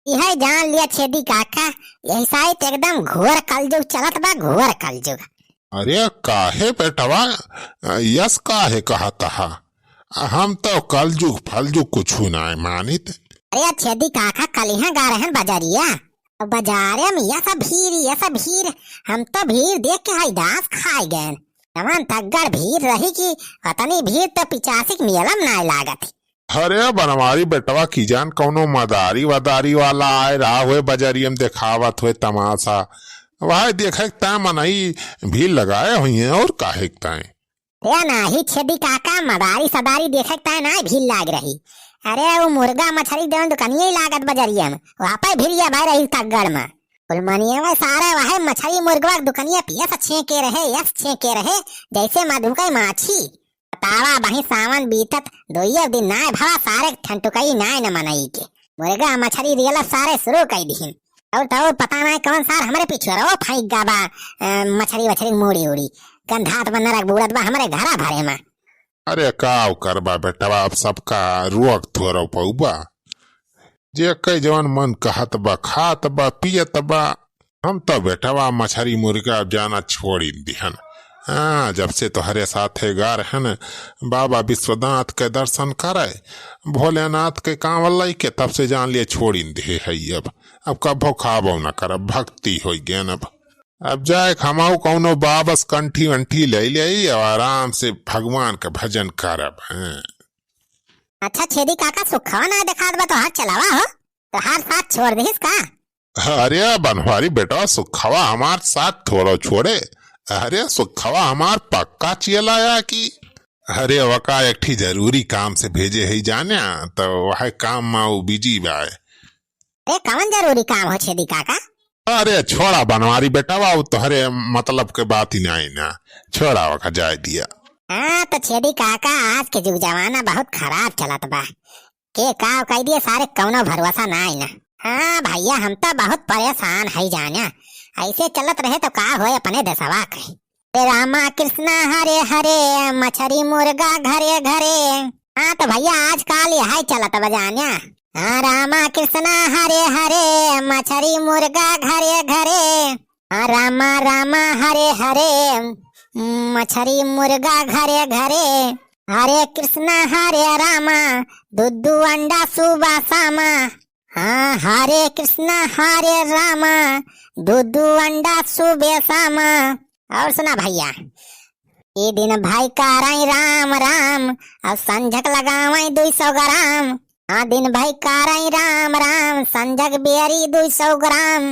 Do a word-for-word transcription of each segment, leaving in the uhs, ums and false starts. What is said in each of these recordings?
इहै जान लिया छेदी काका, यही साइत एकदम घोर कलजुग चलत बा, घोर कलजुग। अरे काहे बेटवा, यस काहे कहत हा? हम तो कलजुग फलजुग कुछु नाय मानित। अरे छेदी काका, कलिहाँ गा रहन बजरिया, बजारे में यस भीड़, यस भीड़, हम तो भीड़ देख के हई दास खाए गए। जवन तगड़ भीड़ रही कि अतनी भीड़ तो पिचासिक मेलम नाय लागत। अरे बनवारी बेटवा, की जान कौनो मदारी वदारी वाला आए रहा हुए बजरिया में देखावत हुए तमाशा, वह देखे के ताय मनई भीड़ लगाए हुई हैं और काहे के ताय। ए नाही छेदी काका, मदारी सदारी देखे के ताय नाही भीड़ लाग रही। अरे वो मुर्गा मछरी देवन दुकनिया ही लागत बजरिया में, वहाँ पे भीड़िया भर रही तगड़ में। कुल मनिया में सारे वहे मछरी मुर्गवा के दुकनिया पियस छेके रहे, यस छेके रहे, जैसे मधुकई माछी। बतावा, बही सावन बीतत दुइये दिन नाय भवा, सारे ठंटुकई नाय न मनई के। मुर्गा मछरी रियला सारे शुरू कई दिहिन। और तो पता नाय कौन सार हमरे पिछुआरो फाइक गा बा, अ, मछरी वछरी मूड़ी उड़ी। गंधात बा नरक बूड़त बा हमरे घरा भरे में। अरे काव करबा बेटवा, अब सबका रोक थोरो पउबा। जे कई जवन मन कहत बा, खात बा, पियत बा। हम तो बेटवा मछरी मुर्गा अब जाना छोड़िन दिहन। हाँ, जब से तोहरे साथे गा रहन, बाबा विश्वनाथ के दर्शन करे, भोलेनाथ के कांवर लइके, तब से जान लिए छोड़िन दिहे हई अब। अब कभो खाबो न करब, भक्ति होई गयन अब। अब जाए के हमहू कौनो बाबस कंठी वंठी ले ले और आराम से भगवान के भजन करब। हैं। अच्छा छेदी काका, सुखवा ना देखात बा, तोहार चलावा हो, तोहार साथ छोड़ दिहिस का? अरे बनवारी बेटवा, सुखवा हमार साथ थोड़ो छोड़े। अरे सुखवा हमार पक्का चेला या कि, अरे वका एक ठी जरूरी काम से भेजे है जाने, तो वह काम में वो बिजी बा। अरे कौन जरूरी काम हो छेदी काका? अरे छोड़ा बनवारी बेटवा, वो तोहरे मतलब के बात ही नहीं ना, छोड़ा वका जाए दिया। हाँ तो छेदी काका, आज के जुग जमाना बहुत खराब चलत बा। के का कह दिए सारे, कौनो भरोसा ना आई ना। हाँ भैया, हम तो बहुत परेशान है जाना, ऐसे चलत रहे तो का होए अपने देशवा के। हरे रामा कृष्णा हरे हरे, मछरी मुर्गा घरे घरे। हाँ तो भैया, आजकल यही चलत बा जाना। हाँ रामा कृष्णा हरे हरे, मछरी मुर्गा घरे घरे। हाँ रामा रामा हरे हरे, मछरी मुर्गा घरे घरे। हरे कृष्णा हरे रामा, दू दू अंडा सुबह शामा। हाँ हरे कृष्णा हरे रामा, दू दू अंडा सुबह शामा। और सुना भैया, ई दिन भाई कारई राम राम, और संझक लगावई दुई सौ ग्राम। हाँ दिन भाई कारई राम राम, संझक बेरी दुई सौ ग्राम।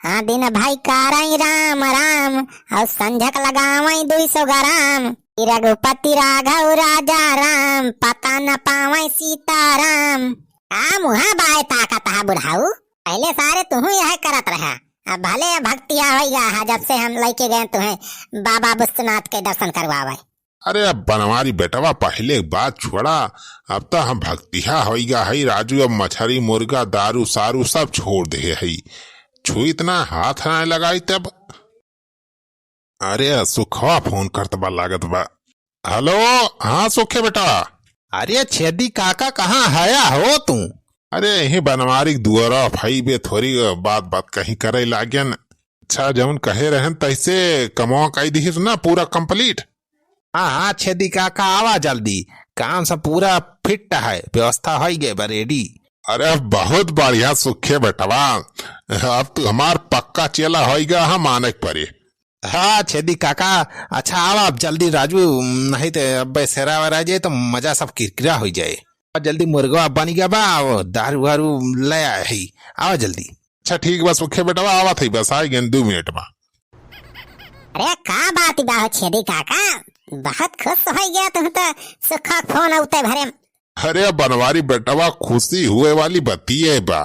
हाँ दिन भाई कारई राम राम, और संझक लगावई दुई सौ ग्राम। ई रघुपति राघव राजा राम, पता न पावई सीताराम। का मुहा बाय ताकत हा बुढ़ाऊ, पहले सारे तुहू यह करत रहा। अब भले भक्तिया होई गा हा, जब से हम लइके गए तुहे बाबा विश्वनाथ के दर्शन करवावे। अरे अब बनवारी बेटवा, पहले के बात छोड़ा, अब तो हम भक्तिया होई गा हई राजू, अब मछरी मुर्गा दारू सारू सब छोड़ दे हई, छुईत ना हाथ ना लगाई तब। अरे सुखवा फोन करत बा लागत बा। हेलो, हाँ सुखे बेटा। अरे छेदी काका, कहाँ हया हो तू? अरे यही बनवारी के दुआरा फई बे, थोरी बात बात कहीं करे लागेन। अच्छा जौन कहे रहन तैसे कमवा कई दिहिस ना पूरा complete? हाँ हाँ छेदी काका, आवा जल्दी, काम सब पूरा fit है, व्यवस्था होई गए बा ready। अरे बहुत बढ़िया सुखे बेटवा, अब तू हमार पक्का चेला होई गया है, माने के परे। हाँ छेदी काका, अच्छा आवा अब जल्दी राजू, नहीं तो अब सेरा वेरा जाए तो मजा सब किरकिरा हो जाए। आ जल्दी मुर्गवा बनी गया बा, वो दारू वारू ले आए है, आवा जल्दी। अच्छा ठीक बा सुखे बेटवा, आवत है बस, आ गए दो मिनट में। अरे का बात बा हो छेदी काका, बहुत खुश हो गया तुम तो, सुखा फोन आउते भरे। अरे बनवारी बेटवा, खुशी हुए वाली बतिये बा।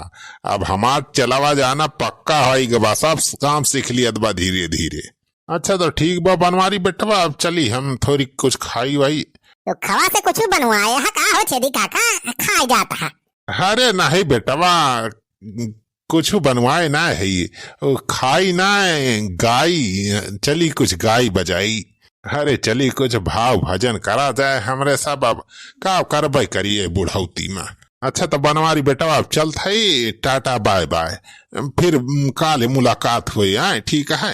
अब हमार चलावा जाना पक्का होई गवा, सब काम सीख लियत बा धीरे धीरे। अच्छा तो ठीक बा बनवारी बेटवा, अब चली हम थोड़ी कुछ खाई वाई। तो खवा से कुछ बनवाए है का हो छेदी काका, खाए जाता है? अरे नहीं बेटवा, कुछ बनवाए ना है, वो खाई ना गाई, चली कुछ गाई बजाई। अरे चली कुछ भाव भजन करा जाए हमरे सब, अब का करबे करिए बुढ़ौती में। अच्छा, त बनवारी बेटवा, अब चलत हई, टाटा बाय बाय, फिर, उम, काले मुलाकात होई, आय, ठीक है?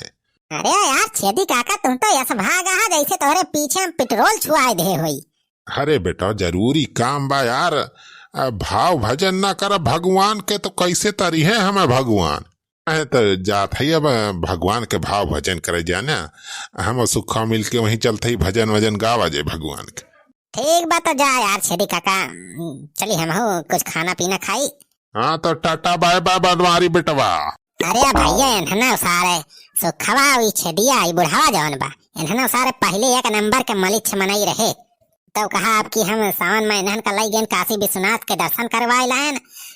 अरे यार छेदी काका, तुम तो यस भागा है, जैसे तोहरे पीछे हम पेट्रोल छुआए दे होई। अरे बेटा, जरूरी काम बा यार, आ, भाव भजन ना करब भगवान के, तो कैसे तरिहे हमें भगवान? अहे, तो जात है अब भगवान के भाव भजन करे जाना, हम सुखा मिल के वहीं चलत ही, भजन वजन गावा जाए भगवान के। ठीक बा, तो जा यार छेदी काका, चली हमहू कुछ खाना पीना खाई। हाँ, तो टाटा बाय बाय बनवारी बेटवा। अरे भैया, एन्हना सारे सुखवा, ई छेदिया, ई बुढ़ावा जौन बा, एन्हना सारे पहिले एक नंबर के मलिच्छ मनई रहे। तब कहा अब कि हम सावन में एन्हन का लई गेन काशी विश्वनाथ के दर्शन करवाए लायन,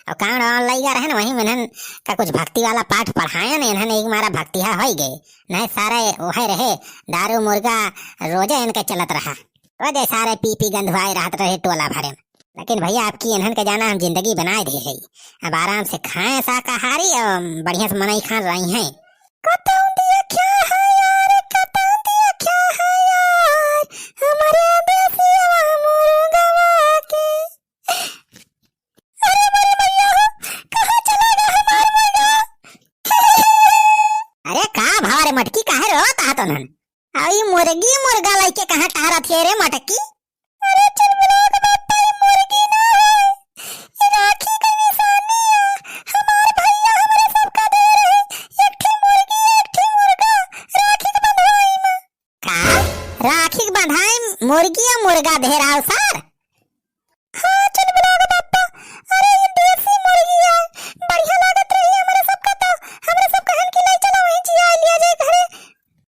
और कांवड़ वांवड़ लई गए रहन, वहीं में एन्हन का कुछ भक्ति वाला पाठ पढ़ायन, एन्हन एक मारा भक्तिहा होई गए। नहीं सारे वहे रहे, दारू मुर्गा रोजे इनके चलत रहा। रोजे सारे पी पी गंधुआए रहत रहे टोला भरे में। लेकिन भैया, आपकी एन्हन के जाना हम जिंदगी बनाए दे रही। अब आराम से खाएं शाकाहारी और बढ़िया से मनई खान रही हैं। कतौंदिया क्या है यार, कतौंदिया क्या है यार, हमारे देसिया मुर्गवा के। अरे मोरे भैया हो, कहाँ चला गया हमार मुर्गा? अरे का भवा रे मटकी, काहे रोत आहा तोनन? अउ ई मुर्गी मुर्गा लइके कहाँ टहरत है रे मटकी? अरे चुलबुला के बापा, ई मुर्गी ना है, ई राखी के निशानी है। हमार भैया हमरे सबका दे रहे, एक ठे मुर्गी, एक ठे मुर्गा, राखी के बंधवाई में। का? राखी के बंधाई मुर्गी या मुर्गा दे रहा हो सर? हाँ, चुलबुला के बापा, अरे ई देसी मुर्गी है, बढ़िया लागत रही हमरे सबका, तो हमरे सब कहन कि ले चला वहीं जिया लिया जाए घरे।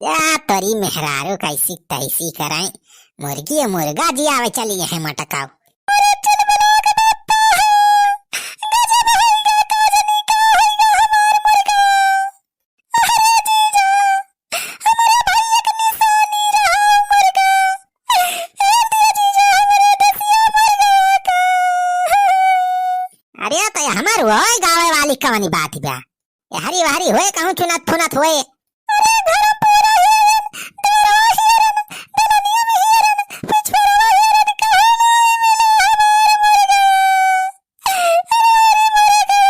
या तोरी मेहरारू कैसी तैसी कराई, मुर्गी या मुर्गा जियावे चली है मटकाऊ। अरे चुलबुला के बापा, गजब होइगा, का जनी का होइगा हमार मुर्गा। अरे जीजा, हमरे भैया के निशानी रहा मुर्गा। ए दिया जीजा, हमरे देसिया मुर्गा का। अरे तो हमार वही गावे वाली कवनी बात बा? ए हरी वहरी होए कहूँ चुनत फुनत होए। अरे घर पूरा हियरन, दुआरवा हियरन, दलनिया में हियरन, पिछुआरवा हियरन, कहाँ नाई मिला हमार मुर्गा? अरे अरे मुर्गा।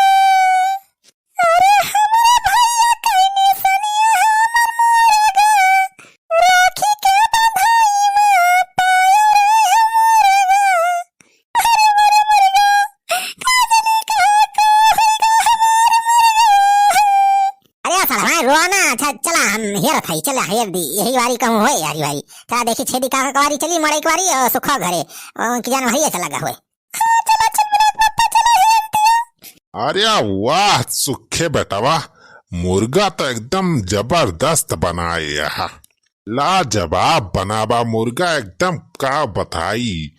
अरे हमरे भैया कइनी सनिया हमर मुर्गा, राखी के बंधाई में पायल रे मुर्गा। अरे मोरे मुर्गा, का जाने कहाँ का होइगा हमार मुर्गा। अरे साला भाई रोना, अच्छा चला हम हेरत हई, चला हेर दी, यही वारी कहूँ होए यारी वारी। चला देखी छेदी काका कवारी चली, मड़ई कवारी, और सुखा घरे, और उनकी जान वही चला गा होए। अरे वाह सुखे बेटवा, मुर्गा तो एकदम जबरदस्त बनाए हा, लाजवाब बनाबा मुर्गा एकदम, का बताई,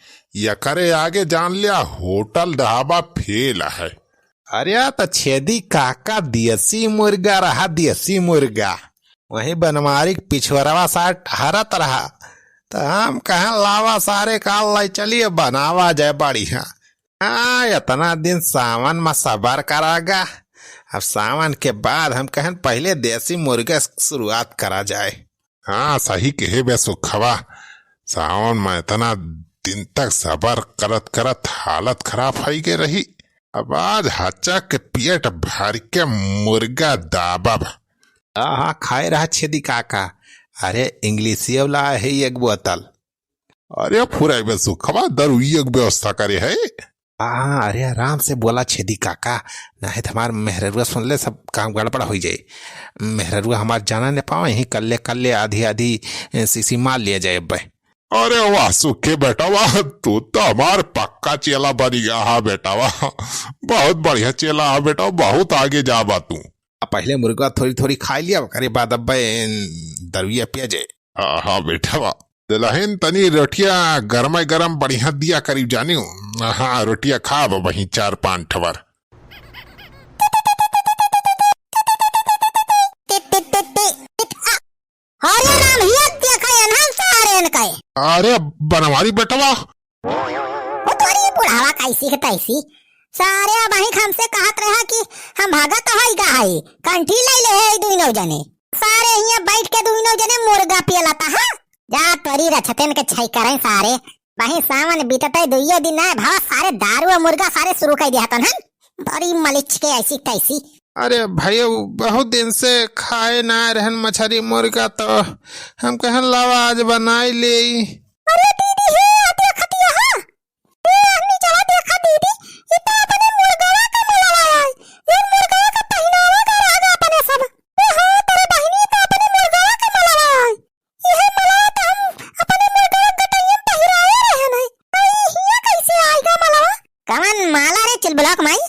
एकरे आगे जान लिया होटल ढाबा फेल है। अरे त छेदी काका देसी मुर्गा रहा, देसी मुर्गा। वही बनवारी के पिछुअरवा सार टहरत रहा, त हम कहें लावा सारे का लाई चलिए बनावा जाए बढ़िया। हाँ, इतना दिन सावन में सबर करा गा, अब सावन के बाद हम कहें पहिले देसी मुर्गा से शुरुआत करा जाए। हाँ, सही कहे बे सुखवा, सावन में इतना दिन तक सबर करत करत हालत खराब होई गए रही। अब आज हच्चा के पेट भर के मुर्गा दाबब। हाँ, हाँ, खाए रहा छेदी काका। अरे, इंग्लिशिया वाला है एक बोतल। अरे, फुराई बे सुखवा, दरुइया के व्यवस्था करे है। हाँ, अरे, आराम से बोला छेदी काका, नहीं तो हमार मेहररुआ सुन ले, सब काम गड़बड़ हो जाए। मेहररुआ हमार जाना न पावे, यहीं कल्ले कल्ले आधी आधी, ए, सीसी मार लिया जाए अब्बे। अरे वाह सुखे बेटा वाह, तू तो हमार पक्का चेला बनी गया हा बेटा वाह, बहुत बढ़िया चेला हा बेटा, बहुत आगे जाबा तू। आ, पहिले मुर्गा थोड़ी थोड़ी खाई लिया, ओकरे बाद अब्बे दरुइया पिया जाए। हाँ, हाँ बेटा वाह, दुलहिन तनी रोटिया गरमे गरम बढ़िया दिया करीब जानियो। हाँ, रोटिया खाब वहीं चार पांच ठवर। अरे राम, हिया देखा एन्हन सारेन के। अरे बनवारी बेटवा। ओ तोरी बुढ़ावा कैसी के तैसी। सारे अबहीं हमसे कहत रहा कि हम भागत हई का हई, कंठी ले ले है दुइनो जने। सारे हिया बैठ के दुइनो जने मुर्गा पियलता, हाँ? जा तोरी रछतेन के छई करें सारे। बही सावन बीतते दुइयो दिन नाय भवा, सारे दारू और मुर्गा सारे शुरू कर दिया तन हन। बड़ी मलिच के ऐसी तैसी। अरे भैया, बहुत दिन से खाए ना रहन मछरी मुर्गा, तो हम कहन लावा आज बनाई ले। अरे दीदी हे, आ देखतिया हा। ए अहनी चला देखा दीदी, ई तो अपने मुर्गवा का मलवा आय। ये मुर्गवा का पहिनावा का राजा अपने सब। ए हाँ, तेरे बहिनी तो अपने मुर्गवा का मलवा आय। इहे मलवा तो हम अपने मुर्गवा गटैया में पहिराए रहे नहीं। आ ई हिया कैसे आएगा मलवा? कवन माला रे चिलबुलाक माई?